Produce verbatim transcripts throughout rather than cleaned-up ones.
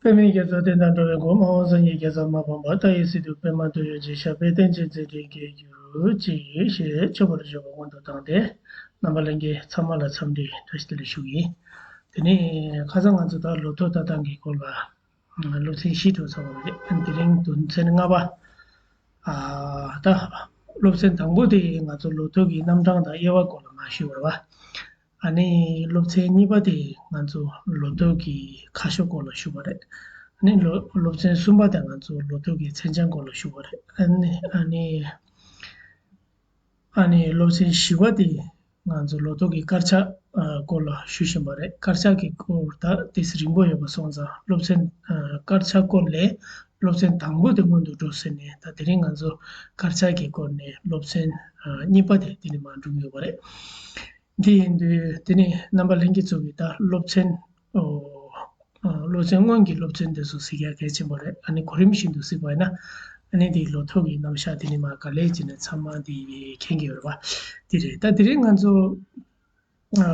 པདྨའི་རྒྱ་མཚོ་བསྟན་དང་འགྲོ་བའི་མགོན། མ་འོངས་སངས་རྒྱས་རྒྱལ་ཚབ་མ་སྤངས་པ། ལྟ་བའི་སྲིད་དུ་པདྨ་འདུལ་བའི་རྗེ། ཞབས་པད་བརྟན་ཅིང་མཛད་འཕྲིན་རྒྱས་གྱུར་ཅིག་ཞེས་མཆོད་པར་བརྗོད་པ་སྔོན་དུ་བཏང་སྟེ། རྣམ་པ་ལྷན་རྒྱས་ཚང་མ་ལ་འཚམས་འདྲི་བཀྲ་ཤིས་བདེ་ལེགས་ཞུ་གི་ཡིན། དེ་ནས་ཁ་སང་ང་ཚོ་ད་ལོ་ཐོ་ལྟ་སྟངས་ཀྱི་སྐོར་ལ་སློབ་ཚན་བཞི་འགྲོ་ཚར་བ་རེད། དེ་རིང་དོན་ཚན་ལྔ་པ། ཨ་ད་སློབ་ཚན་དང་པོ་དེ་ང་ཚོ་ལོ་ཐོ་གི་རྣམ་གྲངས་དང་དབྱེ་བ་སྐོར་ལ་མར་ཞུས་པ་རེད་བ། ཨ་ནི་སློབ་ཚན་གཉིས་པ་དེ་ང་ཚོ་ལོ་ཐོ་གི་ཁ་ཕྱོགས་སྐོར་ལ་ཞུས་པ་རེད། ཨ་ནི་ལོ་སློབ་ཚན་གསུམ་པ་དེ་ང་ཚོ་ལོ་ཐོ་གི་མཚན་བྱང་སྐོར་ལ་ཞུས་པ་རེད། ཨ་ནི་ཨ་ནི་ཨ་ནི་སློབ་ཚན་བཞི་པ་དེ་ང་ཚོ་ལོ་ཐོ་གི་དཀར་ཆག་ཨ་སྐོར་ལ་ཞུ་བཞིན་པ་རེད། དཀར་ཆག་གི་སྐོར་ད་ཏོག་ཙམ་རིང་པོ་ཡོད་པ་སོང་ཙང་སློབ་ཚན་ཨ་དཀར་ཆག་སྐོར་ལས་སློབ་ཚན་དང་པོ་དེ་སྔོན་དུ་འགྲོ་ཟེར་ནས། ད་དེ་རིང་ང་ཚོ་དཀར་ཆག་གི་སྐོར་ནས་སློབ་ཚན་ཨ་གཉིས་པ་དེ་དེ་ནས་མར་འགྲོ་གི་ཡོད་པ་རེད། འདི་ཡིན་དུས་དེ་ནི་རྣམ་པ་ལྷན་རྒྱས་ཚོ་གིས་ད་སློབ་ཚན་ཨོ་ཨ་སློབ་ཚན་སྔོན་གྱི་སློབ་ཚན་དེ་ཚོ་གཟིགས་ཡ་གལ་ཆེན་པོ་རེད། ཨ་ནི་གོ་རིམ་བཞིན་དུ་གཟིགས་པ་ཡིན་ན་ཨ་ནི་འདིའི་ལོ་ཐོ་གི་རྣམ་གཞག་དེ་ནི་མར་ག་ལེར་བྱས་ནས་ཚང་མ་འདི་མཁྱེན་གྱི་ཡོད་རེད་བ། འདི་རེད། ད་དེ་རིང་ང་ཚོ་ཨ་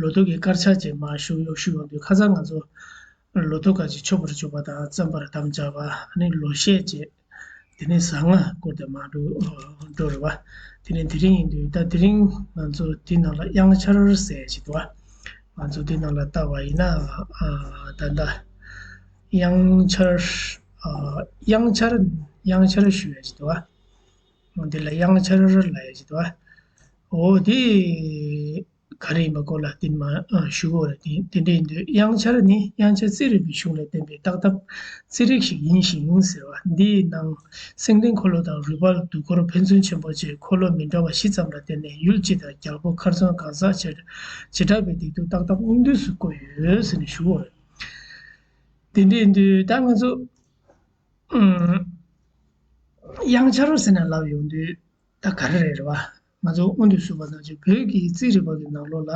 ལོ་ཐོ་གི་དཀར་ཆག་ཅིག་མར་ཞུ་ཡོང་ཞུ་ཡོང་དུས། ཁ་སང་ང་ཚོ་ལོ་ཐོ་ཁ་ཅིག་མཆོད་པར་བརྗོད་པ་དང་བརྩམ་པར་དམ་བཅའ་བ། ཨ་ནི་ལོ་ཤས་བཅས། དེ་ནས་ཟ་ང་སྐོར་དེ་མར་འགྲོ་འགྲོ་རེད་བ། དེ་ནས་དེ་རིང་ཡིན་དུས། ད་དེ་རིང་ང་ཚོ་དེ་ནང་ལ་དབྱངས་འཆར་ཟེར་ཞིག་འདུག་བ། ང་ཚོ་དེ་ནང་ལ་ལྟ་བ་ཡིན་ན་ཨ་ད་ལྟ་དབྱངས་འཆར་ཨ་དབྱངས་འཆར་དབྱངས་འཆར་ཞུ་ཡ་ཞིག་འདུག་བ། འོ་དེ་ལ་དབྱངས་འཆར་ལབ་ཡ་ཞིག་འདུག་བ། འོ་དེ། ག་རེ་ཡིན་པ་སྐོར་ལ་དེ་མ་ཨ་ཞུ་དགོས་རེད། དེ་དེ་འདྲ་ཡིན་དུས། དབྱངས་འཆར་ནི་དབྱངས་འཆར་རྩིས་རིག་པའི་གཞུང་ལས་བསྟན་པའི་བརྟག་ཐབས་རྩིས་རིག་ཞིག་ཡིན་ཞིང་ཟེར་བ། འདིའི་ནང་སེང་ལྡེང་འཁོར་ལོ་དང་རུས་སྦལ་དུས་འཁོར་ཕན་ཚུན་ཆེན་པོ་བཅས་འཁོར་ལོ་མི་འདྲ་བ་བཞི་ཙམ་ལ་བརྟེན་ནས་ཡུལ་སྤྱི་དང་རྒྱལ་པོ་མཁར་རྫོང་གང་ཟག་བྱེ་བྲག་པའི་སྡེ་དུ་བརྟག་ཐབས་དངོས་བསྡུས་སུ་བཀོད་ཡོད་ཟེར་ནས་ཞུ་དགོས་རེད། དེ་འདྲ་ཡིན་དུས་ད་ང་ཚོ་ཨུམ། དབྱངས་འཆར་ཟེར་ནས་ལབ་ཡོང་དུས་ད་ག་རེ་རེད་རེད་བ། ང་ཚོ་སྔོན་དུ་ཞུས་པ་ནང་བཞིན་བོད་ཀྱི་རྩིས་རིག་པ་གི་ནང་ལོགས་ལ་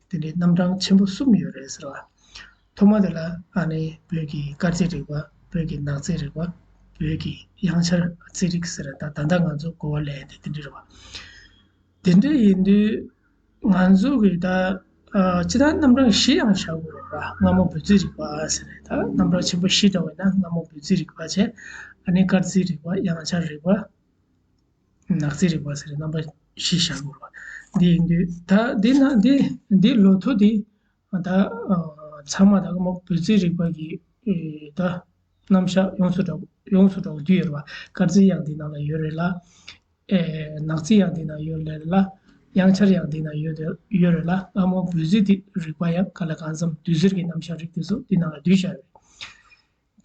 དེ་འདྲའི་རྣམ་གྲངས་ཆེན་པོ་གསུམ་ཡོད་རེད་ཟེར་བ། ཐོག་མ་དེ་ལ་ཨ་ནི་བོད་ཀྱི་སྐར་རྩིས་རིག་པ། བོད་ཀྱི་ནག་རྩིས་རིག་པ། བོད་ཀྱི་དབྱངས་འཆར་རྩིས་རིག་ཟེར། ད་ད་ལྟ་ང་ཚོ་གོ་བ་ལེན་ཡ་དེ་དེ་འདྲ་རེད་བ། དེ་འདྲ་ཡིན་དུས་ང་ཚོ་གིས་ད་ཨ་སྤྱིར་བཏང་རྣམ་གྲངས་བཞི་ཡང་བཞག་དགོས་རེད་བ། སྔ་མོ་བོད་རྩིས་རིག་པ་ཟེར་ནས། ད་རྣམ་གྲངས་ཆེན་པོ་བཞི་འདྲ་བ་ཡིན་ན་སྔ་མོ་བོད་རྩིས་རིག་པ་བྱས། ཨ་ནི་སྐར་རྩིས་རིག་པ། དབྱངས་འཆར་རིག་པ། ནག་རྩིས་རིག་པ་ཟེར་རྣམ་པ་བཞི་བཞག་དགོས་རེད་བ། འདི་ཡིན་དུས་ད་འདི་ན་འདི་འདི་ལོ་ཐོ་འདི་ད་ཨ་ཚང་མ་ད་སྔ་མོ་བོད་རྩིས་རིག་པ་གི་ཨེ་ད་རྣམ་གཞག་ཡོངས་སུ་གྲགས་ཡོངས་སུ་གྲགས་འདུས་ཡོད་རེད་བ། སྐར་རྩིས་ཡང་འདི་ནང་ལ་ཡོད་རེད་ལ། ཨེ་ནག་རྩིས་ཡང་འདི་ན་ཡོད་ལེ་ལ། དབྱངས་འཆར་ཡང་འདི་ན་ཡོད་དེ་ཡོད་རེད་ལ། སྔ་མོ་བོད་རྩིས་དེ་རིག་པ་ཡང་ག་ལ་གང་འཚམ་དུས་ཟེར་གྱི་རྣམ་གཞག་རིགས་དེ་ཚོ་འདི་ནང་ལ་འདུས་བཞག་རེད།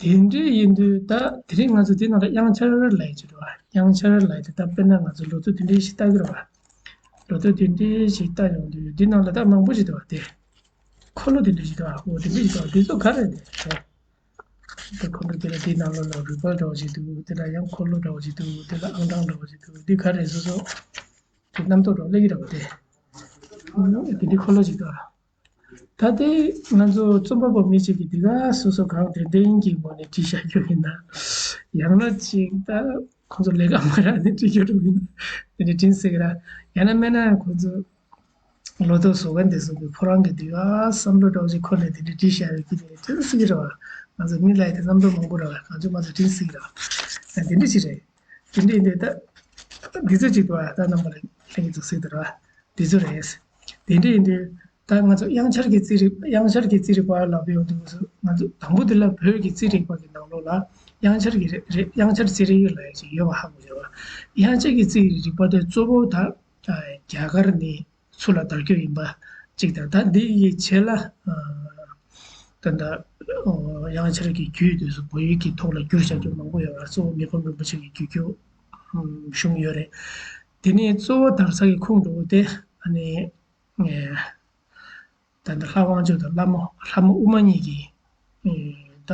དེ་འདྲ་ཡིན་དུས་ད་དེ་རིང་ང་ཚོ་འདི་ནང་ལ་དབྱངས་འཆར་ལབ་ཡ་ཅིག་རེད་བ། དབྱངས་འཆར་ལབ་ཡ་དེ་ད་དཔེར་ན་ང་ཚོ་ལོ་ཐོ་དེ་འདྲ་ཞིག་ལྟ་གི་རེད་བ། ལོ་ཐོ་དེ་འདྲ་ཞིག་ལྟ་ཡོང་དུས་འདི་ནང་ལ་ད་མང་པོ་ཞིག་འདུག་བ། དེ་འཁོར་ལོ་དེ་འདྲ་ཞིག་འདུག་བ། འོ་དེ་འདྲ་ཞིག་འདུག་བ། དེ་ཚོ་ག་རེ་རེད། དེ་ཁོ་ན་དེ་ལ་དེའི་ནང་ལོགས་ལ་རུས་སྦལ་འདྲ་བོ་ཞིག་འདུག་དེ་ལ་ཡང་འཁོར་ལོ་འདྲ་བོ་ཞིག་འདུག་དེ་ལ་ཨང་གྲངས་འདྲ་བོ་ཞིག་འདུག་འདི་ག་རེ་སོ་སོ་དེ་རྣམ་རྟོག་འདྲ་བོ་སླེབས་ཀྱི་རེད་བ། དེ་དེ་འདི་འཁོར་ལོ་ཞིག་འདུག་ད་དེ་ང་ཚོ་རྩོམ་པ་པོ་མི་གཅིག་གིས་དེ་ག་སོ་སོ་གང་དྲན་དྲན་གྱི་ངོ་ནས་བྲིས་བཞག་རྒྱུ་ཡིན་ན། ཡང་ན་ཅིག་ད་ཁོང་ཚོ་ལས་ཀ་མ་རག་ནས་བྲིས་རྒྱུ་འདྲ་བོ་ཡིན་ན། དེ་འདྲ་དྲན་སྲིད་ཀྱི་ར། ཡང་ན་མིན་ན་ཁོང་ཚོ་ལོ་ཐོ་བཟོ་མཁན་དེ་ཚོ་གིས་ཁོ་རང་གི་དེ་ག་བསམ་བློ་འདྲ་བོ་ཞིག་འཁོར་ནས་དེ་འདྲ་བྲིས་བཞག་ཡོད་ཀྱི་རེད། དྲན་སྲིད་ཀྱི་རེད་བ། ང་ཚོ་མི་ལ་ཡི་དེ་བསམ་བློ་མང་པོ་རེད་བ། གང་བྱུང་མ་ཚོ་དྲན་སྲིད་ཀྱི་རེད་བ། དེ་འདྲ་ཞིག་རེད། དེ་འདྲ་ཡིན་དུས་ད་འདི་ཚོ་གཅིག་ཏུ་བ་ད་རྣམ་པ་ལ་ལྷན་རྒྱས་ཚོ་གཟིགས་དང་ར། འདི་ཚོ་རེད། དེ་འདྲ་ཡིན་དུས་ད་ང་ཚོ་དབྱངས་འཆར་གྱི་རྩིས་རིག་དབྱངས་འཆར་གྱི་རྩིས་རིག་པ་ལབ་ཡོང་དུས་ང་ཚོ་ང་ཚོ་དང་པོ་དེ་ལ་བོད་ཀྱི་རྩིས་རིག་པ་གི་ནང་ལོགས་ལ་དབྱངས་འཆར་གྱི་རེ་རེ་དབྱངས་འཆར་རྩིས་རིག་ལབ་ཡ་ཅིག་ཡོད་པ་ཧ་གོ་བྱས་བ། དབྱངས་འཆར་གྱི་རྩིས་རིག་པ་དེ་གཙོ་བོ་ད་རྒྱ་གར་ནས་ཚུར་ལ་དར་རྒྱུ་ཡིན་པ་གཅིག་དང་། ད་འདི་ཡི་རྗེས་ལ་ད་ལྟ་དབྱངས་འཆར་གྱི་རྒྱུད་དེ་ཚོ་བོད་ཡིག་གི་ཐོག་ལ་བསྒྱུར་བཞག་རྒྱུ་མང་པོ་ཡོད་ར། གཙོ་བོ་མི་ཕམ་རིན་པོ་ཆེ་གི་བསྒྱུར་རྒྱུ་གཞུང་ཡོད་རེད། དེ་ནས་གཙོ་བོ་དར་ས་གི་ཁུངས་འགྲོ་བོ་དེ་ཨ་ནི་ད་ལྟ་ལྷ་དབང་ཕྱུག་དང་ལྷ་མོ་ལྷ་མོ་ཨུ་མ་གཉིས་ཀྱིས་ད་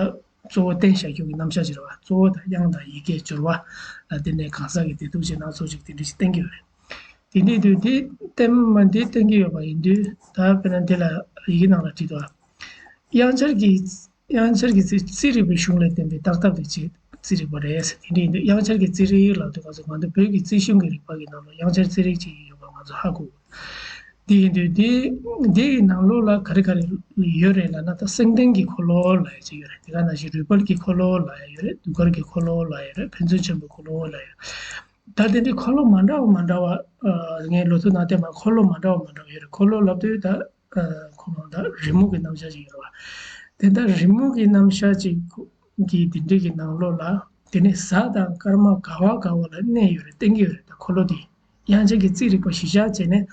གཙོ་བོ་བསྟན་བཞག་རྒྱུ་གི་རྣམ་གཞག་ཅིག་རེད་བ། གཙོ་བོ་ད་དབྱངས་དང་ཡི་གེའི་སྦྱོར་བ་ལ་བརྟེན་ནས་གང་ཟག་གི་བདེ་སྡུག་ཅིག་སྣ་ཚོགས་ཅིག་དེ་འདྲ་ཞིག་བསྟན་གྱི་ཡོད་རེད། དེ་འདྲ་དུས་དེ་བསྟན་མ་འདི་བསྟན་གྱི་ཡོད་པ་ཡིན་དུས་ད་དཔེར་ན་འདི་ལ་ཡི་གེ་ནང་ལ་བྲིས་འདུག་དབྱངས་འཆར་གྱི་དབྱངས་འཆར་གྱི་རྩིས་རྩིས་རིག་པའི་གཞུང་ལས་བསྟན་པའི་བརྟག་ཐབས་དེ་ཅིག་རྩིས་རིག་པ་རེད་ཟེར། དེ་འདྲ་ཡིན་དུས་དབྱངས་འཆར་གྱི་རྩིས་རིག་ལབ་དུས་ང་ཚོ་ང་ཚོ་བོད་ཀྱི་རྩིས་གཞུང་གི་རིག་པ་གི་ནང་ལ་དབྱངས་འཆར་རྩིས་རིག་ཅིག་ཡོད་པ་ང་ཚོ་ཧ་གོ། དེ་ཡིན་དུས་དེ་དེ་ཡི་ནང་ལོགས་ལ་ག་རེ་ག་རེ་ཡོད་རེད་ལབ་ན། ད་སེང་ལྡེང་གི་འཁོར་ལོ་ལབ་ཡ་ཅིག་ཡོད་རེད། དེ་ག་ནང་བཞིན་རུས་སྦལ་གྱི་འཁོར་ལོ་ལབ་ཡ་ཡོད་རེད། གདུགས་དཀར་གྱི་འཁོར་ལོ་ལབ་ཡ་ཡོད་རེད། ཕན་ཚུན་ཆེན་པོའི་འཁོར་ལོ་ལབ་ཡ་ཡོད་རེད། ད་དེ་འདྲའི་འཁོར་ལོ་མ་འདྲ་བ་མ་འདྲ་བ། ཨ། ངས་ལོ་ཐོ་ནང་བལྟས་མ། འཁོར་ལོ་མ་འདྲ་བ་མ་འདྲ་བ་ཡོད་རེད། འཁོར་ལོ་ལབ་དུས་ད། ཨ། ཁོ་རང་ད་རི་མོ་གི་རྣམ་གཞག་ཅིག་ཡོད་རེད་བ། དེ་ད་རི་མོ་གི་རྣམ་གཞག་ཅིག་གི་དེ་འདྲའི་གི་ནང་ལོགས་ལ། དེ་ནས་གཟའ་དང་སྐར་མ་ག་བ་ག་བ་ལ་གནས་ཡོད་རེད། བསྟན་གྱི་ཡོད་རེད། ད་འཁོར་ལོ་དེ་དབྱངས་འཆར་གྱི་རྩིས་རིག་པ་གཞི་བཞག་བྱས་ནས།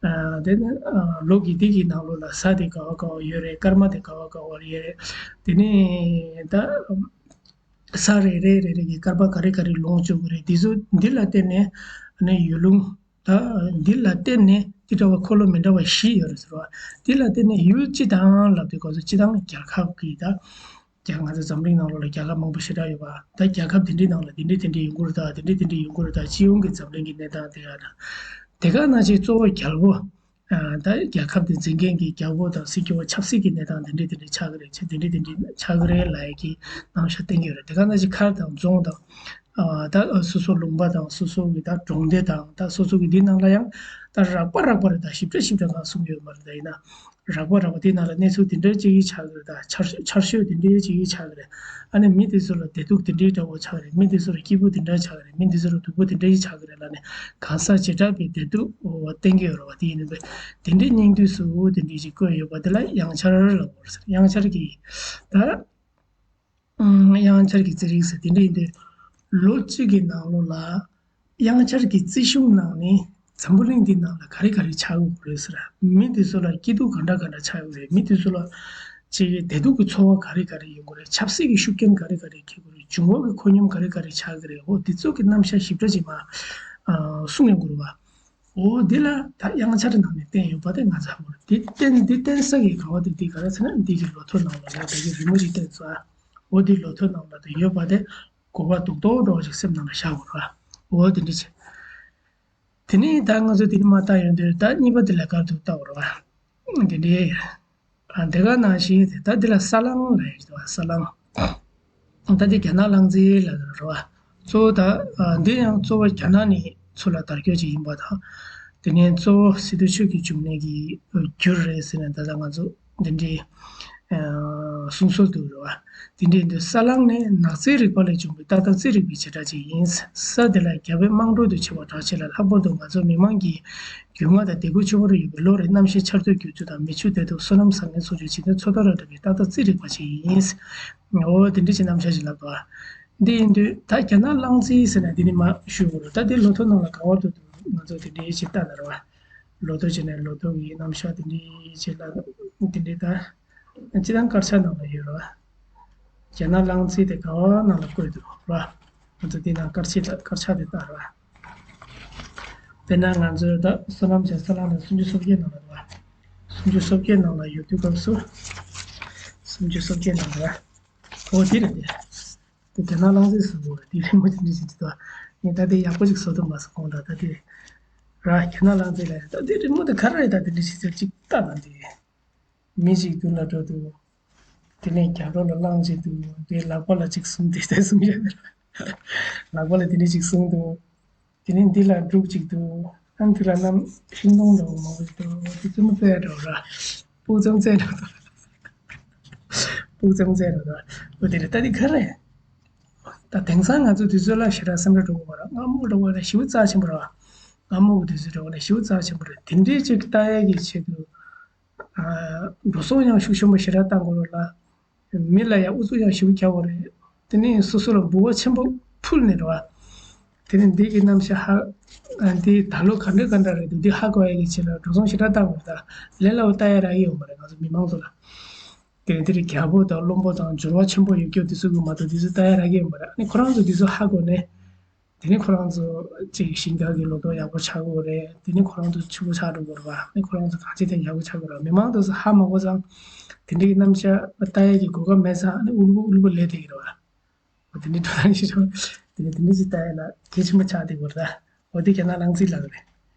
ཨ། དེ་ནས། ཨ། ལོ་དགུ་དེ་གི་ནང་ལོགས་ལ་གཟའ་དེ་ག་བ་ག་བ་ཡོད་རེད། སྐར་མ་དེ་ག་བ་ག་བ་ཡོད་རེད། དེ་ནས་ད། གཟའ་རེ་རེ་རེ་རེ་གི་སྐར་མ་ག་རེ་ག་རེ་ལོངས་སྤྱོད་ཀྱི་རེད། འདི་ཚོ་འདི་ལ་བརྟེན་ནས་ཨ་ནི་ཡུལ་ལུང་། ད་འདི་ལ་བརྟེན་ནས་འདི་འདྲ་བ་འཁོར་ལོ་མི་འདྲ་བ་བཞི་ཡོད་རེད་ཟེར་བ། འདི་ལ་བརྟེན་ནས་ཡུལ་སྤྱི་དང་ལབ་དུས་སྐབས་སུ་སྤྱི་དང་རྒྱལ་ཁབ་ཀྱི། ད་རྒྱ། ང་ཚོ་འཛམ་གླིང་ནང་ལོགས་ལ་རྒྱལ་ཁབ་མང་པོ་ཞེ་དྲག་ཡོད་པ། ད་རྒྱལ་ཁབ་དེ་འདྲའི་ནང་ལ་དེ་འདྲའི་དེ་འདྲའི་ཡོང་གི་རེད། ད་དེ་འདྲའི་དེ་འདྲའི་ཡོང་གི་རེད། ད་སྤྱི་ཡོངས་ཀྱི་འཛམ་གླིང་གི་གནས་སྟངས་དེ་ཡང་ད། དེ་ག་ནང་བཞིན་གཙོ་བོ་རྒྱལ་པོ། ཨ། ད་རྒྱལ་ཁབ་དེ་འཛིན་མཁན་གྱི་རྒྱལ་པོ་དང་སྲིད་སྐྱོང་བ། ཆབ་སྲིད་ཀྱི་གནས་སྟངས་དེ་འདྲའི་དེ་འདྲའི་ཆགས་ཀྱི་རེད། ཆེ་དེ་འདྲའི་དེ་འདྲའི་ཆགས་ཀྱི་རེད་ལབ་ཡ་གི་རྣམ་གཞག་བསྟན་གྱི་ཡོད་རེད། དེ་ག་ནང་བཞིན་མཁར་དང་རྫོང་དང་། ཨ། ད་སོ་སོ་ལུང་པ་དང་སོ་སོ་གི་ད་གྲོང་སྡེ་དང་། ད་སོ་སོ་གི་འདི་ནང་ལ་ཡང་ད་རགས་པ་རགས་པ་རེད། ད་ཞིབ་ཕྲ་ཞིབ་ཕྲ་གང་གསུང་གི་ཡོད་མ་རེད། ད་ཡིན་ན་རགས་པ་རགས་པ་དེ་ནང་ལ་གནས་ཚུལ་དེ་འདྲ་ཅིག་ཆགས་ཀྱི་རེད། ད་ཆར། ཆར་ཞོད་དེ་འདྲ་ཅིག་ཆགས་ཀྱི་རེད། ཨ་ནི་མི་དེ་ཚོ་ལ་བདེ་སྡུག་དེ་འདྲའི་འདྲ་བོ་ཆགས་ཀྱི་རེད། མི་དེ་ཚོ་ལ་སྐྱིད་པོ་དེ་འདྲ་ཆགས་ཀྱི་རེད། མི་དེ་ཚོ་ལ་སྡུག་པོ་དེ་འདྲ་ཆགས་ཀྱི་རེད་ལབ་ནས་གང་ཟག་བྱེ་བྲག་པའི་བདེ་སྡུག་བསྟན་གྱི་ཡོད་རེད་བ། དེ་ཡིན་པས་དེ་འདྲའི་སྙིང་བསྡུས་སུ་དེ་འདྲའི་ཅིག་བཀོད་ཡོད་པ་དེ་ལ་དབྱངས་འཆར་ལབ་དགོས་རེད་ཟེར། དབྱངས་འཆར་གྱི་ད། ཨང་། དབྱངས་འཆར་གྱི་རྩིས་རིག་ཟེར་དེ་འདྲ་ཡིན་དུས། ལོ་གཅིག་གི་ནང་ལོགས་ལ་དབྱངས་འཆར་གྱི་རྩིས་གཞུང་ནང་ནས་འཛམ་བུ་གླིང་འདི་ནང་ལ་ག་རེ་ག་རེ་ཆགས་ཡོད་རེད་ཟེར། མི་འདི་ཚོ་ལ་སྐྱིད་སྡུག་ག་འདྲ་ག་འདྲ་ཆགས་ཡོད་རེད། མི་འདི་ཚོ་ལ་ཅིག་བདེ་སྡུག་གི་ཚོར་བ་ག་རེ་ག་རེ་ཡོང་གི་རེད། ཆབ་སྲིད་ཀྱི་ཤུགས་རྐྱེན་ག་རེ་ག་རེ་འཁྱེར་གྱི་རེད། འབྱུང་བ་གི་ཁོད་སྙོམས་ག་རེ་ག་རེ་ཆགས་ཀྱི་རེད། འོ་འདི་ཚོ་གི་རྣམ་གཞག་ཞིབ་ཕྲ་ཅིག་མར་གསུང་ཡོང་གི་རེད་བ། འོ་འདི་ལ་ད་དབྱངས་འཆར་ནང་ནས་བསྟན་ཡོད་པ་དེ་ང་ཚོ་ཧ་གོ་རེད། འདི་བསྟན། འདི་བསྟན་ས་གི་ག་བ་དེ་འདི་ག་རེ་ཟེར་ན། འདི་གི་ལོ་ཐོ་ནང་ལ་ཡོད་པའི་གི་རི་མོ་ཞིག་བསྟན་སོང་ཨ། འོ་འདི་ལོ་ཐོ་ནང་ལ་དེ་ཡོད་པ་དེ་གོ་བ་རྡོག་རྡོག་འདྲ་བོ་ཞིག་སེམས་ནང་ལ་བཞག་དགོས་རེད་བ། འོ་དེ་འདྲ་བྱས། དེ་ནས་ད་ང་ཚོ་དེ་ནས་མར་བལྟ་ཡོང་དུས། ད་གཉིས་པ་དེ་ལ་ག་རེ་འདུག་བལྟ་དགོས་རེད་བ། དེ་འདྲའི། ཨ། དེ་ག་ནང་བཞིན་དེ་ད་འདི་ལ་ས་གླང་ལབ་ཡོད་རེད་བ། ས་གླང་། ད་འདི་རྒྱ་ནག་གླང་རྫས་ལབ་ཡོད་རེད་བ། གཙོ་བོ་ད། ཨ། འདི་ཡང་གཙོ་བོ་རྒྱ་ནག་ནས་ཚུར་ལ་དར་ཁྱབ་ཅིག་ཡིན་པ་དང་། དེ་ནས་གཙོ་བོ་སི་ཏུ་ཆོས་ཀྱི་འབྱུང་གནས་ཀྱི་རྒྱུ་རེད་ཟེར་ནས་ད་ལྟ་ང་ཚོ་འདི་འདྲའི། ཨ། གསུང་སྲོལ་འདུག་རེད་བ། དེ་འདྲའི་འདི་ས་གླང་ནི་ནག་རྩིས་རིག་པ་ལས་བྱུང་བའི་ཏག་ཏག་རྩིས་རིག་པའི་བྱེ་བྲག་ཅིག་ཡིན། ས་དེ་ལ་རྒྱལ་པོའི་དམངས་ཁྲོད་དུ་ཆེ་བ་གྲགས་ཆེ་ལ། ལྷག་པར་དུ་ང་ཚོ་མི་དམངས་ཀྱི་རྒྱུས་མངའ་དང་དད་གུས་ཆེ་བོར་ཡོད་པའི། ལོ་རེའི་གནམ་གཤིས་ཆར་སྡུད་རྒྱུག་ཚུལ་དང་། མེ་ཆུ་དེ་དག་སོ་ནམ་བཟང་ངན་སོགས་ཀྱི་བྱེད་སྟངས་ཚོད་ལྟ་ར་འདྲ་བའི་ཏག་ཏག་རྩིས་རིག་པ་ཞིག་ཡིན། འོ་དེ་འདྲ་ཞིག་རྣམ་གཞག་ཅིག་ལབ་འདུག་ཨ། འདི་ཡིན་དུས་ད་རྒྱ་ནག་གླང་རྫས་ཟེར་ན་འདི་ནི་མར་ཞུ་དགོས་རེད། ད་འདི་ལོ་ཐོ་ནང་ལ་ག་བར་དུ་འདུག་ང་ཚོ་དེ་འདྲའི་ཞིག་ལྟ་ན་རེད་བ། ལོ་ཐོ་བྱས་ནས་ལོ་ཐོ་གི་རྣམ་གཞག་དེ་འདྲའི་ཞིག་ལ་དེ་འདྲའི་ད། སྤྱིར་བཏང་དཀར་ཆག་ནང་ལ་ཡོད་རེད་བ། རྒྱ་ནག་གླང་རྫས་དེ་ག་བ་ནང་ལ་བཀོད་འདུག་ར། ང་ཚོ་འདི་ནང་དཀར་ཆག་དང་དཀར་ཆག་དེ་ལྟ་ར། དཔེར་ན་ང་ཚོའི་ད་སོ་ནམ་བྱས་ས་གླང་ལ་སུམ་ཅུ་སོ་བརྒྱད་ནང་ལ་རེད་བ། སུམ་ཅུ་སོ་བརྒྱད་ནང་ལ་ཡོད་དུས་སྐབས་སུ། སུམ་ཅུ་སོ་བརྒྱད་ནང་ལ་ར། འོ་དེ་རེད་དེ། དེ་རྒྱ་ནག་གླང་རྫས་སུ་འོ་དེ་རི་མོ་དེ་འདྲ་ཞིག་ཅིག་ད། ངས་ད་དེ་ཡག་པོ་ཞིག་བཟོ་ཐུབ་མ་སོང་གོང་ད། ད་དེ་ར་རྒྱ་ནག་གླང་རྫས་ལ་ད་དེ་རི་མོ་དེ་ག་རེ་རེད། ད་དེ་འདྲ་ཞིག་ཅིག་ལྟ་ན་དེ། མི་ཞིག་མདུན་ལ་འགྲོ་འདུག་དེ་ནས་རྒྱབ་ལོགས་ལ་གླང་ཅིག་འདུག་དེའི་ལག་པ་ལ་ཅིག་ཟུམ་དེ་ལྟར་ཟུམ་ཡོད། ལག་པ་ལ་དེ་འདྲ་ཅིག་ཟུམ་འདུག་དེ་ནས་འདི་ལ་འབྲུག་ཅིག་འདུག་ཨ་འདི་ལ་གནམ་ཤིང་སྡོང་འདྲ་བོ་མང་པོ་ཞིག་འདུག་དེ་ཙི་མོ་བཙལ་འགྲོ་ར། སྤུ་ཙམ་བཙལ་འགྲོ་འདུག་སྤུ་ཙམ་བཙལ་འགྲོ་འདུག་འོ་དེ་རེད། ད་འདི་ག་རེད། ད་དེང་སང་ང་ཚོ་དུས་ཚོད་ལ་ཞེ་དྲག་སེམས་ཁྲལ་འགྲོ་དགོས་པ་ར། སྔ་མོ་འགྲོ་བ་ལ་ཞེ་པོ་རྩ་ཆེན་པོ་ར། སྔ་མོ་གི་དུས་ཚོད་འགྲོ་བ་ལ་ཞེ་པོ་རྩ་ཆེན་པོ་རེད། དེ་འདྲའི་ཅིག་ལྟ་ཡས་ཀྱི་ཆེད་དུ། ཨ། འགྲོ་སོང་ཡང་ཤུགས་ཆེན་པོ་ཞེ་དྲག་བཏང་དགོས་རེད་ལ། མི་ལ་ཡང་ཨུ་ཚུགས་ཡང་ཞེ་པོ་རྒྱག་དགོས་རེད། དེ་ནས་སོ་སོ་ལ་འབུལ་བ་ཆེན་པོ་ཕུལ་ནས་རེད་བ། དེ་ནས་འདི་གི་རྣམ་གཞག་ཧ། ཨ། འདི་ད་ལོ་ག་འདྲ་ག་འདྲ་རེད་འདུག་འདི་ཧ་གོ་ཡ་གི་ཆེད་ལ་འགྲོ་སོང་ཞེ་དྲག་བཏང་དགོས་རེད། ད་ལས་སླ་བོ་ལྟ་ཡ་རག་གི་ཡོད་མ་རེད་ང་ཚོ་མི་མང་ཚོ་ལ། དེ་ནས་དེ་རིང་རྒྱལ་པོ་དང་བློན་པོ་དང་འབྱོར་བ་ཆེན་པོ་ཡོད་རྒྱུ་དེ་ཚོ་གི་མ་གཏོགས་དེ་ཚོ་ལྟ་ཡ་རག་གི་ཡོད་མ་རེད། ཨ་ནི་ཁོ་རང་ཚོ་དེ་ཚོ་ཧ་གོ་ནས། དེ་ནས་ཁོ་རང་ཚོ་ཅིག་ཞིང་ཁ་གི་ལོ་ཏོག་ཡག་པོ་ཆགས་ཀྱི་ཡོད་རེད། དེ་ནས་ཁོ་རང་ཚོ་ཕྱུག་པོ་ཆགས་འགྲོ་གི་རེད་བ། ཨ་ནི་ཁོ་རང་ཚོ་གང་ཅི་ཐད་ཡག་པོ་ཆགས་ཀྱི་རེད་བ། མི་མང་དེ་ཚོ་ཧ་མ་གོ་ཙང་། དེ་འདྲའི་རྣམ་གཞག་ལྟ་ཡས་ཀྱི་གོ་སྐབས་མེད་ཙང་། ཨ་ནི་ཨུལ་པོ་ཨུལ་པོ་ལས་བསྡད་ཀྱི་རེད་བ། དེ་ནས་འགྲོ་སྟངས་ཤེས་རོགས། དེ་ནས་དེ་འདྲ་ཅིག་ལྟ་ཡ་ལ་གལ་ཆེན་པོ་ཆགས་བསྡད་ཀྱི་ཡོད་རེད་ད། འོ་དེ་རྒྱ་ནག་གླང་རྫས་ལབ་ཀྱི་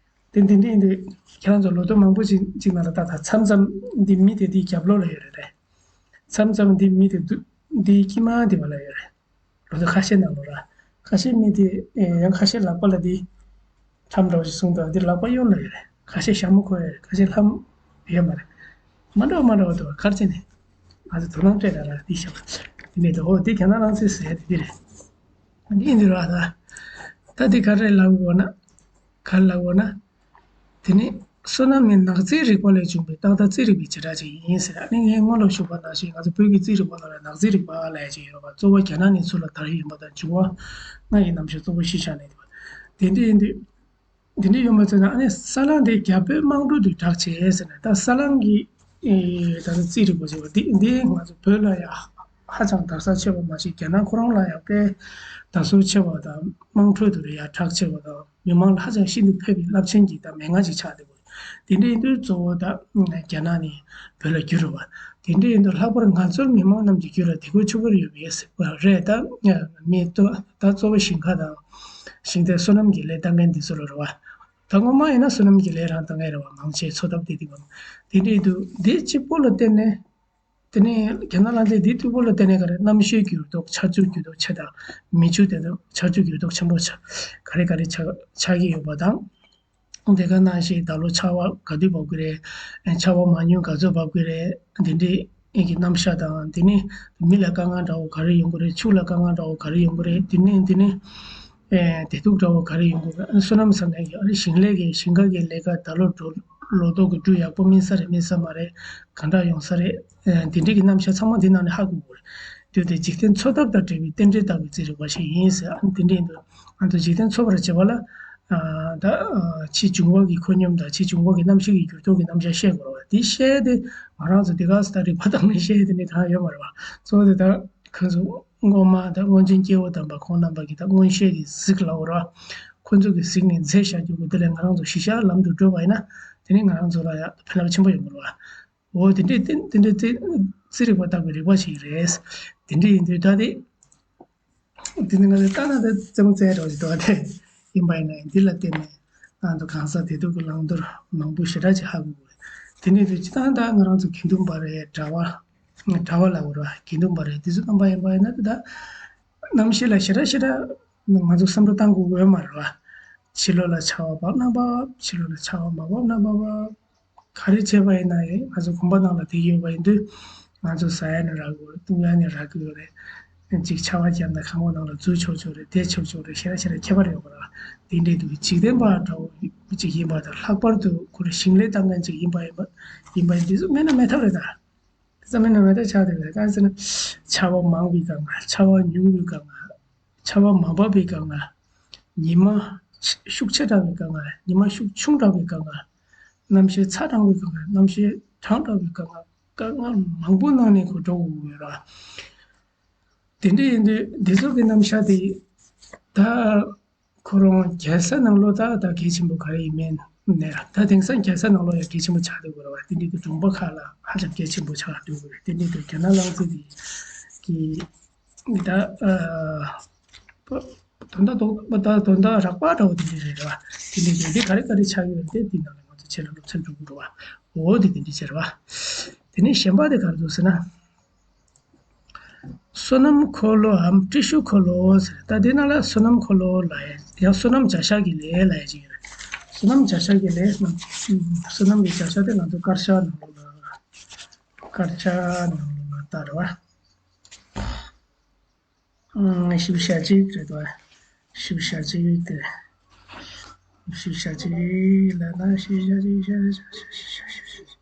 རེད། དེ་འདི་འདྲ་ཡིན་དུས་ཁྱེད་རང་ཚོ་ལོ་ཐོ་མང་པོ་ཅིག་ཅིག་ནང་ལ་ལྟ་དང་། མཚམས་མཚམས་འདི་མི་དེ་འདིའི་རྒྱབ་ལོགས་ལ་ཡོད་རེད་རེད། མཚམས་མཚམས་འདི་མི་དེ་འདུ་འདིའི་དཀྱིལ་མ་འདི་བ་ལ་ཡོད་རེད། ལོ་ཐོ་ཁ་ཤས་ནང་ལོགས་ར། ཁ་ཤས་མི་དེ་ཡང་ཁ་ཤས་ལག་པ་ལ་འདི་ཁྲམ་འདྲ་བོ་ཞིག་བཟུང་དང་། འདི་ལག་པ་གཡོན་ལ་ཡོད་རེད། ཁ་ཤས་ཞྭ་མོ་གོན་ཡོད་རེད། ཁ་ཤས་ལྷམ་ཡོད་མ་རེད། མ་འདྲ་བ་མ་འདྲ་བ་འདུག་ག་རེ་བྱས་ནས་ང་ཚོ་དོ་སྣང་སྤྲད་ད་ར་འདི་ཤོག་འདི་མེད་དོ། འོ་འདི་རྒྱ་ནག་རང་བཙན་ཟེར་ཡ་དེ་འདི་རེད། འདི་ཡིན་འདི་ར་ད། ད་འདི་ག་རེ་ལབ་དགོས་ན། ག་རེ་ལབ་དགོས་ན། དེ་ནི་བསོད་ནམས་ནི་ནག་རྩིས་རིག་པ་ལས་བྱུང་བའི་རྟག་ལྟ་རྩིས་རིག་པའི་བྱེ་བྲག་ཅིག་ཡིན་ཟེར། ཨ་ནི་ངས་སྔོན་ལ་ཞུས་པ་ནང་བཞིན་ང་ཚོ་བོད་ཀྱི་རྩིས་རིག་པ་ནང་ལ་ནག་རྩིས་རིག་པ་ལབ་ཡ་ཅིག་ཡོད་རེད་པ། གཙོ་བོ་རྒྱ་ནག་ནས་ཚུར་ལ་དར་ཡོད་པ་དང་འབྱུང་བ་ལྔ་ཡི་རྣམ་གཞག་གཙོ་བོ་གཞི་བཞག་ནས་འདུག་དེ་འདྲ་ཡིན་དུས། འདི་འདྲ་ཡོད་མ་ཚད་ན་ཨ་ནི་ས་གླང་དེ་རྒྱ་བོད་དམངས་ཁྲོད་དུ་གྲགས་ཆེ་ཟེར་ནས། ད་ས་གླང་གི་ཨེ་ད་ནི་རྩིས་རིག་པ་ཟེར་བ་འདི་འདི་ང་ཚོ་བོད་ལ་ཡང་ཧ་ཅང་དར་ས་ཆེ་བ་མ་ཞིག་རྒྱ་ནག་ཁོ་རང་ལ་ཡང་དཔེ་དར་སྲོལ་ཆེ་བ་དང་དམངས་ཁྲོད་དུ་ཡང་གྲགས་ཆེ་བ་དང་མི་མང་ལ་ཧ་ཅང་ཤིན་ཏུ་ཕན་པའི་རླབས་ཆེན་གྱི་ད་མན་ངག་ཅིག་ཆགས་བསྡད་པ་རེད། དེ་འདྲ་ཡིན་དུས་གཙོ་བོ་ད་རྒྱ་ནག་ནས་བོད་ལ་བསྒྱུར་བ། དེ་འདྲ་ཡིན་དུས་ལྷག་པར་ང་ཚོར་མི་མང་རྣམས་ཀྱིས་བསྒྱུར་བ་དེ་ཁོ་ཆུ་བུར་ཡོད་པའི་ཟེར་བ་རེད། ད་མི་ད་གཙོ་བོ་ཞིང་ཁ་དང་ཞིང་སྡེ་སོ་ནམ་གྱི་ལས་བཏང་མཁན་འདི་ཚོ་ལ་རེད་བ། ད་སྔོན་མ་ཡིན་ན་སོ་ནམ་གྱི་ལས་རང་བཏང་མཁན་རེད་བ། མང་ཆེ་འཚོ་ཐབས་དེ་དེ་བ། དེ་འདྲ་ཡིན་དུས་འདི་གཅིག་པོ་ལ་བརྟེན་ནས། དེ་ནས་རྒྱ་ནག་ལ་དེ་འདི་གཅིག་པོ་ལ་བརྟེན་ནས་ག་རེ་གནམ་གཤིས་འགྱུར་ལྡོག་ཆར་ཆུ་འགྱུར་ལྡོག་ཆེ་དང་མེ་ཆུ་དེ་དང་ཆར་ཆུ་འགྱུར་ལྡོག་ཆེན་པོ་ཆ་ག་རེ་ག་རེ་ཆགས་ཆགས་ཀྱི་ཡོད་པ་དང་། དེ་ག་ནང་བཞིན་ད་ལོ་ཆར་པ་ག་དུས་བབས་ཀྱི་རེད། ཆར་པ་མ་ཉུང་ག་ཚོད་བབས་ཀྱི་རེད། དེ་འདྲའི་ཨེ་གི་རྣམ་གཞག་དང་། དེ་ནས་མི་ལ་དཀའ་ངལ་འདྲ་བོ་ག་རེ་ཡོང་གི་རེད། ཕྱུགས་ལ་དཀའ་ངལ་འདྲ་བོ་ག་རེ་ཡོང་གི་རེད། དེ་ནས་དེ་ནས་ཨེ་བདེ་སྡུག་འདྲ་བོ་ག་རེ་ཡོང་གི་རེད། སོ་ནམ་ཟེར་ནས་ཨ་ནི་ཞིང་ལས་ཀྱི་ཞིང་ཁ་གི་ལས་ཀ་ད་ལོ་འགྲོ་ལོ་ཏོག་གི་འབྲུ་ཡག་པོ་སྨིན་ས་རེད་སྨིན་ས་མ་རེད། གང་འདྲ་ཡོང་ས་རེད། ཨེ་དེ་འདྲའི་གི་རྣམ་གཞག་ཚང་མ་འདི་ནང་ནས་ཧ་གོ་གི་རེད། དེ་དེ་འཇིག་རྟེན་འཚོ་ཐབས་དང་འབྲེལ་བའི་རྟེན་འབྲེལ་ལྟ་བུའི་རྩིས་རིག་པ་ཞིག་ཡིན་ཟེར། ཨ་ནི་དེ་འདྲ་ཡིན་དུས་ང་ཚོ་འཇིག་རྟེན་འཚོ་བར་བྱེད་པ་ལ། ཨ་ད་ཨ་ཕྱིའི་འབྱུང་བ་གི་ཁོད་སྙོམས་དང་ཕྱིའི་འབྱུང་བ་གི་རྣམ་ཤེས་ཀྱི་འགྱུར་ལྡོག་གི་རྣམ་གཞག་བཤད་དགོས་རེད་བ། འདི་བཤད་དེ་ང་རང་ཚོ་འདི་ག་ས་ད་རིག་པ་དང་ནི་བཤད་དེ་ནི་གང་ཡོད་མ་རེད་བ། གཙོ་བོ་དེ་ད་ཁོང་ཚོ་སྔོན་མ་ད་སྔོན་བྱོན་སྐྱེ་བོ་དམ་པ་ཁོང་རྣམ་པ་གི་ད་མངོན་ཤེས་ཀྱི་གཟིགས་ལ་འོ་ར། ཁོང་ཚོ་གི་གཟིགས་ནས་མཛད་བཞག་རྒྱུ་གི་དེ་ལས་ང་རང་ཚོ་གཞི་བཞག་ལམ་དུ་བགྲོད་པ་ཡིན་ན། དེ་ནི་ང་རང་ཚོ་ལ་ཡང་ཕན་རླབས་ཆེན་པོ་ཡོང་གི་རེད་བ། འོ་དེ་འདྲའི་དེ་དེ་འདྲའི་རྩིས་རྩིས་རིག་པ་ལྟ་བུའི་རིག་པ་ཞིག་རེད། དེ་འདྲ་ཡིན་དུས་ད་དེ། དེ་ནི་ང་ཚོས་ལྟ་ན་ད་རྩེད་མོ་རྩེ་འདྲ་བ་ཞིག་འདུག་བ། དེ་ཡིན་པ་ཡིན་ན་ཡང་འདི་ལ་བརྟེན་ནས་ང་ཚོ་གང་ཟག་བདེ་སྡུག་གི་བླང་དོར་མང་པོ་ཞེ་དྲག་ཅིག་ཧ་གོ་དགོས། དེ་ནས་དུས་ཅི་ད་ད་ང་རང་ཚོ་དགེ་འདུན་པ་རེད། གྲྭ་བ་གྲྭ་བ་ལ་འོ་ར་དགེ་འདུན་པ་རེད། དེ་ཚོ་རྣམ་པ་ཡིན་པ་ཡིན་ན་ད་ད་རྣམ་ཤེས་ལ་ཞེ་དྲག་ཞེ་དྲག་ང་ཚོ་བསམ་བློ་བཏང་དགོས་ཡོད་མ་རེད་བ། ཕྱི་ལོགས་ལ་ཆར་པ་བབས་ན་བབས། ཕྱི་ལོགས་ལ་ཆར་པ་མ་བབས་ན་མ་བབས། ག་རེ་བྱས་པ་ཡིན་ན་ཡང་ང་ཚོ་དགོན་པ་ནང་ལ་བསྡད་ཡོད་པ་ཡིན་དུས། ང་ཚོ་ཟ་ཡ་ནི་རག་གི་ཡོད་རེད། བཏུང་ཡ་ནི་རག་གི་ཡོད་རེད། ཅིག་ཆར་པ་བརྒྱབ་ན་ཁང་པ་ནང་ལ་འཛུལ་ཆོག་ཆོག་རེད། བསྡད་ཆོག་ཆོག་རེད། ཞེ་དྲག་ཞེ་དྲག་ཁྱད་པར་ཡོད་པ་རེད། དེ་འདྲའི་དུས་འཇིག་རྟེན་པ་འདྲ་བོ་ཅིག་ཡིན་པ་དང་། ལྷག་པར་དུ་ཁོ་རང་ཞིང་ལས་བཏང་མཁན་ཅིག་ཡིན་པ་ཡིན་པ་ཡིན་པ་ཡིན་དུས་སུ་མེད་ན་མེད་ཐབས་རེད་ད། དེ་ཙམ་མེད་ན་མེད་ཐབས་ཆགས་བསྡད་པ་རེད། གང་ཟེར་ན། ཆར་པ་མང་བའི་དཀའ་ངལ། ཆར་པ་ཉུང་བའི་དཀའ་ངལ། ཆར་པ་མ་བབས་པའི་དཀའ་ངལ། ཉི་མ་ཤུགས་ཆེ་དྲགས་པའི་དཀའ་ངལ། ཉི་མ་ཤུགས་ཆུང་དྲགས་པའི་དཀའ་ངལ། གནམ་གཤིས་ཚ་དྲགས་པའི་དཀའ་ངལ། གནམ་གཤིས་གྲང་དྲགས་པའི་དཀའ་ངལ། དཀའ་ངལ་མང་པོ་ནང་ནས་ཁོ་འགྲོ་དགོས་ཡོད་ར། དེ་འདྲ་ཡིན་དུས་འདི་ཚོ་གི་རྣམ་གཞག་དེ་ད་ཁོ་རང་རྒྱལ་ས་ནང་ལོགས་ད་ད་གལ་ཆེན་པོ་ག་རེ་ཡིན་མིན་ནས་ར། ད་དེང་སང་རྒྱལ་ས་ནང་ལོགས་ཡང་གལ་ཆེན་པོ་ཆགས་བསྡད་ཡོད་ར་བ། དེ་འདྲ་གི་གྲོང་པ་ཁག་ལ་ཧ་ཅང་གལ་ཆེན་པོ་ཆགས་བསྡད་ཡོད་རེད། དེ་འདྲ་གི་རྒྱ་ནག་གླང་རྩེ་དེ་གི་ད་ཨ། དོན་དག་རྡོག་པ་དང་དོན་དག་རགས་པ་འདྲ་བོ་དེ་འདྲ་རེད་ར། དེ་འདྲ་རེད། འདི་ག་རེ་ག་རེ་ཆགས་ཡོད་རེད་དེ་འདི་ནང་ལ་ང་ཚོ་ཆེད་ལ་སློབ་ཚན་འགྲོ་གི་རེད་བ། འོ་དེ་དེ་འདྲ་བྱས་རེད་བ། དེ་ནས་གཞན་པ་དེ་ག་རེ་འདུག་ཟེར་ན། སོ་ནམ་འཁོར་ལོའམ་ཏྲི་ཤུ་འཁོར་ལོ་ཟེར། ད་དེ་ནང་ལ་སོ་ནམ་འཁོར་ལོ་ལབ་ཡ་ཡང་སོ་ནམ་བྱ་གཞག་གི་ལས་ལབ་ཡ་ཅིག་ཡོད་རེད། སོ་ནམ་བྱ་གཞག་གི་ལས་ནང་སོ་ནམ་གྱི་བྱ་གཞག་དེ་ང་ཚོ་དཀར་ཆག་ནང་ལོགས་ལ། དཀར་ཆག་ནང་ལོགས་ལ་ལྟ་རེད་བ། ཨང་། བཞི་བཅུ་ཞེ་གཅིག་རེད་དོ། བཞི་བཅུ་ཞེ་གཅིག་དེ། བཞི་བཅུ་ཞེ་གཅིག་ལ་ན་བཞི་བཅུ་ཞེ་གཅིག་ཞེ་གཅིག་ཞེ་གཅིག་ཞེ་གཅིག་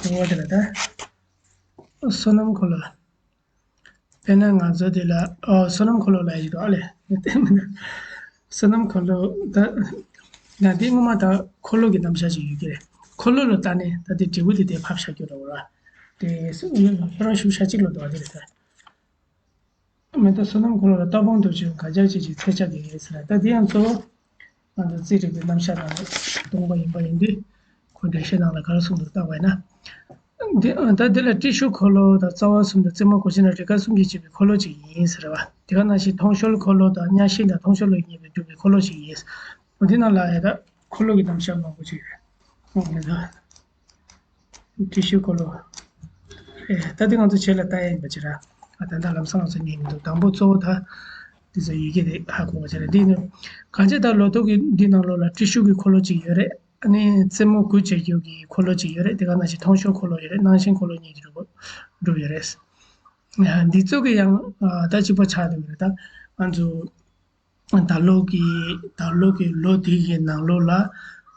འོ་དེ་ལ་ད། སོ་ནམ་འཁོར་ལོ། དཔེར་ན་ང་ཚོ་འདི་ལ་ཨོ་སོ་ནམ་འཁོར་ལོ་ལབ་ཡ་ཞིག་འདུག་ཨ་ལས། སོ་ནམ་འཁོར་ལོ་ད། ང་འདི་སྔོན་མ་ད་འཁོར་ལོ་གི་རྣམ་གཞག་ཅིག་ཡོད་ཀྱི་རེད། འཁོར་ལོ་ལ་ལྟ་ནས་ད་འདི་འབྲས་བུ་འདི་དེ་ཕབ་བཞག་རྒྱུ་རེད་བ། དེ་སུ་ཡོད་ལ་ཁྱོད་རང་ཞུ་བྱ་གཅིག་ལ་འདུག་ཨ་དེ་རེད་ད། མེ་ཏོག་སོ་ནམ་འཁོར་ལོ་ལ་ལྟ་སྤང་དུ་བྱོན་ག་ཅག་ཅིག་ཅིག་ཚེ་ཆགས་ཀྱི་ཡོད་ཟེར་ལ། ད་འདི་ཡང་གཙོ་བོ་ང་ཚོ་རྩིས་རིག་པའི་རྣམ་གཞག་ནང་ལ་སྟོང་པ་ཡིན་པ་ཡིན་དུས། ཁོ་འགྲེལ་བཤད་ནང་ལ་ག་རེ་གསུངས་འདུག་བལྟ་བ་ཡིན་ན། འདི་ད་འདི་ལ་ཏྲི་ཤུ་འཁོར་ལོ་དང་རྩ་བ་གསུམ་དང་རྩེ་མོ་གོ་ཆེན་དང་རི་ཁ་གསུམ་གྱིས་བྱས་པའི་འཁོར་ལོ་ཅིག་ཡིན་ཟེར་བ། དེ་ག་ནང་བཞིན་ཐོང་གཤོལ་འཁོར་ལོ་དང་གཉའ་ཤིང་དང་ཐོང་གཤོལ་ལ་ཉེ་བའི་གྲུབ་པའི་འཁོར་ལོ་ཅིག་ཡིན། འོ་འདི་ནང་ལ་ཡ་ད་འཁོར་ལོ་གི་རྣམ་གཞག་མང་པོ་ཅིག་ཡོད། འོ་ཡ་ད། ཏྲི་ཤུ་འཁོར་ལོ། ཨེ། ད་དེ་ང་ཚོ་ཆེད་ལ་ལྟ་ཡ་ཡིན་པ་ཅིག་ར། ཨ། ད་ལྟ་ལམ་སང་ལམ་སང་ཉན་མི་འདུག་དང་པོ་གཙོ་བོ་ད་དེ་ཚོ་ཡི་གེ་དེ་ཧ་གོ་བ་ཅིག་ར། འདི་ནི་གང་ཅི་ད་ལོ་ཐོ་གི་འདི་ནང་ལོགས་ལ་ཏྲི་ཤཱུལ་གྱི་འཁོར་ལོ་ཅིག་ཡོད་རེད། ཨ་ནི་རྩེ་མོ་དགུ་བྱེད་རྒྱུ་གི་འཁོར་ལོ་ཅིག་ཡོད་རེད། དེ་ག་ནང་བཞིན་མཐོང་ཤོར་འཁོར་ལོ་ཡོད་རེད། སྣང་ཞེན་འཁོར་ལོ་གཉིས་ཀྱི་གྲུབ་གྲུབ་ཡོད་རེད། ཨ། འདི་ཚོ་གི་ཡང་ཨ་ད་གཅིག་པ་ཆགས་འདུག་རེད། ད་ང་ཚོ་ད་ལོ་གི་ད་ལོ་གི་ལོ་དེ་གི་ནང་ལོགས་ལ་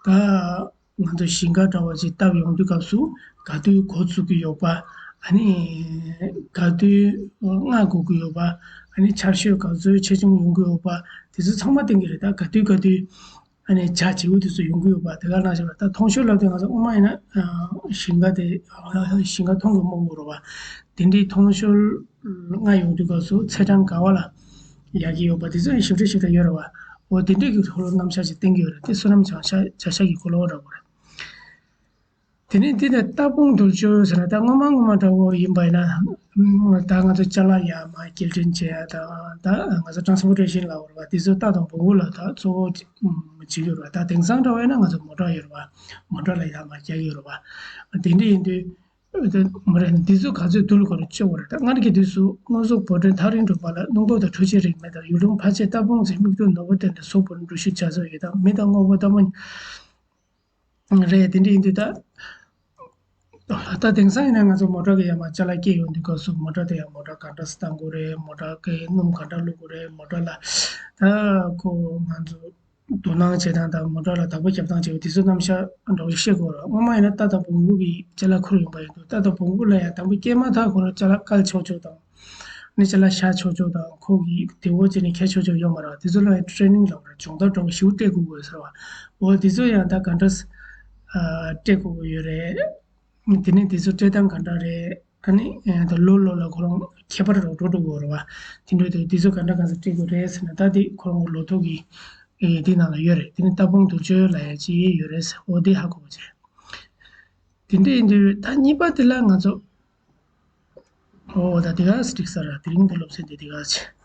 ད་ང་ཚོ་ཞིང་ཁ་འདྲ་བ་ཅིག་བཏབ་ཡོང་དུས་སྐབས་སུ་ག་དུས་འགོ་ཚུགས་ཀྱི་ཡོད་པ། ཨ་ནི་ག་དུས་རྔ་འགོ་གི་ཡོད་པ། ཨ་ནི་ཆར་ཞོད་ག་ཚོད་ཆེ་ཆུང་ཡོང་གི་ཡོད་པ། དེ་ཚོ་ཚང་མ་བསྟན་གྱི་རེད། ད་ག་དུས་ག་དུས་ཨ་ནི་བྱ་བྱིའུ་དེ་ཚོ་ཡོང་གི་ཡོད་པ། དེ་ག་ནང་བཞིན་པ་ད་མཐོང་ཤོར་ལབ་དུས་ང་ཚོ་སྔོན་མ་ཡིན་ན་ཨ་ཞིང་ཁ་དེ་ཨ་ཞིང་ཁ་མཐོང་གི་མ་དགོས་རེད་བ། དེ་འདྲའི་མཐོང་ཤོར་རྔ་ཡོང་དུས་སྐབས་སུ་ཚེས་གྲངས་ག་བ་ལ་ཡག་གི་ཡོད་པ་དེ་ཚོ་ཡང་ཞིབ་ཕྲ་ཞིབ་ཕྲ་ཡོད་རེད་བ། འོ་དེ་འདྲས་ཀྱི་འཁོར་ལོ་རྣམ་གཞག་ཅིག་བསྟན་གྱི་ཡོད་རེད། དེ་བསོད་ནམས་བྱང་ཤ་བྱ་ཤ་གི་འཁོར་ལོ་འདྲ་བོ་རེད། དེ་ནས་འདི་ནས་རྟ་བོང་དུར་ཁྱོད་ཟེར་ན་ད་སྔོན་མ་སྔོན་མ་འདྲ་བོ་ཡིན་པ་ཡིན་ན་ད་ང་ཚོ་ཅ་ལག་ཡར་མར་སྐྱེལ་འདྲེན་བྱེད་ཡ་དང་ད་ང་ཚོ་ཊ་རན་སི་པོ་ཊེ་ཤན་ལབ་དགོས་རེད་བ། དེ་ཚོ་རྟ་དང་བོང་བུ་ལ་ད་གཙོ་བོ་བྱེད་ཀྱི་ཡོད་རེད་བ། ད་དེང་སང་འདྲ་བོ་ཡིན་ན་ང་ཚོ་མོ་ཊ་ཡོད་རེད་བ། མོ་ཊ་ལ་ཡར་མར་རྒྱག་གི་ཡོད་རེད་བ། དེ་འདྲ་ཡིན་དུས། མོ་རེད། འདི་ཚོ་ག་ཚོད་དུལ་དགོས་རེད་བཅོ་དགོས་རེད། ད་སྔར་གྱི་དུས་སུ་སྔོན་སོག་བོད་འབྲེལ་ཐག་རིང་སྒྲུབ་པ་ལ། སྣུམ་འཁོར་དང་འཕྲུལ་ཆས་རིན་མེད་དང་། ཡུལ་ལུང་ཕལ་ཆེར་རྟ་བོང་ཅན། མིག་ཏུ་ནོར་བུ་བསྟན་ཏེ་སོག་བོད་འགྲོ་ཤུལ་བྱ་སོགས་ཡོད་དང་། མི་དང་དངོས་པོ་རྟ་མོ་རེད། དེ་འདྲ་ཡིན་དུས་ད་ད་དེང་སང་ཡིན་ན་ང་ཚོ་མོ་ཊ་གི་ཡར་མར་ཅ་ལག་སྐྱེལ་ཡོང་དུས་སྐབས་སུ་མོ་ཊ་དེ་ཡང་མོ་ཊ་ག་འདྲ་སེ་བཏང་དགོས་རེད། མོ་ཊ་གི་སྣུམ་ག་འདྲ་བླུགས་དགོས་རེད། མོ་ཊ་ལ་ད་ཁོ་ང་ཚོ་དོ་སྣང་བྱེད་སྟངས་དང་མོ་ཊ་ལ་བདག་པོ་རྒྱབ་སྟངས་བྱེད་པ་དེ་ཚོ་རྣམ་གཞག་འདྲ་བོ་ཤེས་དགོས་རེད། སྔོན་མ་ཡིན་ན་རྟ་དང་བོང་བུ་གི་ཅ་ལག་ཁུར་ཡོང་པ་ཡིན་འདུག་རྟ་དང་བོང་བུ་ལ་ཡང་དང་པོ་སྐྱེས་མ་ཐག་ཁོ་རང་ཅ་ལག་བཀལ་ཆོག་ཆོག་དང་། ནི་ཅ་ལག་བཞག་ཆོག་ཆོག་དང་། ཁོ་གི་དེ་འོ་ཅེ་ནི་འཁྱེར་ཆོག་ཆོག་ཡོད་མ་རེད་བ། དེ་ཚོ་ལ་ཡང་ཊེ་རེ་ནིང་ལབ་རེད། སྦྱོང་བརྡར་འདྲ་བོ་ཞེ་པོ་སྤྲད་དགོས་དགོས་ཟེར་བ། འོ་དེ་ཚོ་ཡང་ད་ག་འདྲ་སེ་ཨ་སྤྲད་དགོས་ཀྱི་ཡོད་རེད། དེ་ནས་དེ་ཚོ་སྤྲད་སྟངས་ག་འདྲ་རེད། ཨ་ནི་ཨ་ད་ལོ་ལོ་ལ་ཁོ་རང་ཁྱད་པར་འདྲ་བོ་འགྲོ་འགྲོ་གི་ཡོད་རེད་བ། དེ་འདྲ་དུས་དེ་ཚོ་ག་འདྲ་ག་འདྲ་སྤྲད་དགོས་རེད་ཟེར་ན། ད་དེ་ཁོ་རང་གི་ལོ་ཐོ་གི་ཨེ་དེ་ནང་ལ་ཡོད་རེད། དེ་ནི་རྟ་བོང་དུར་ཁྱོད་ལབ་ཡ་ཅིག་ཡོད་རེད་ཟེར། འོ་དེ་ཧ་གོ་བ་བྱས། དེ་འདྲ་ཡིན་དུས་ད་གཉིས་པ་དེ་ལ་ང་ཚོ། འོ་ད་དེ་ག་སེ་འགྲིག་ས་ར། དེ་རིང་གི་སློབ་ཚན་དེ་དེ་ག་སེ།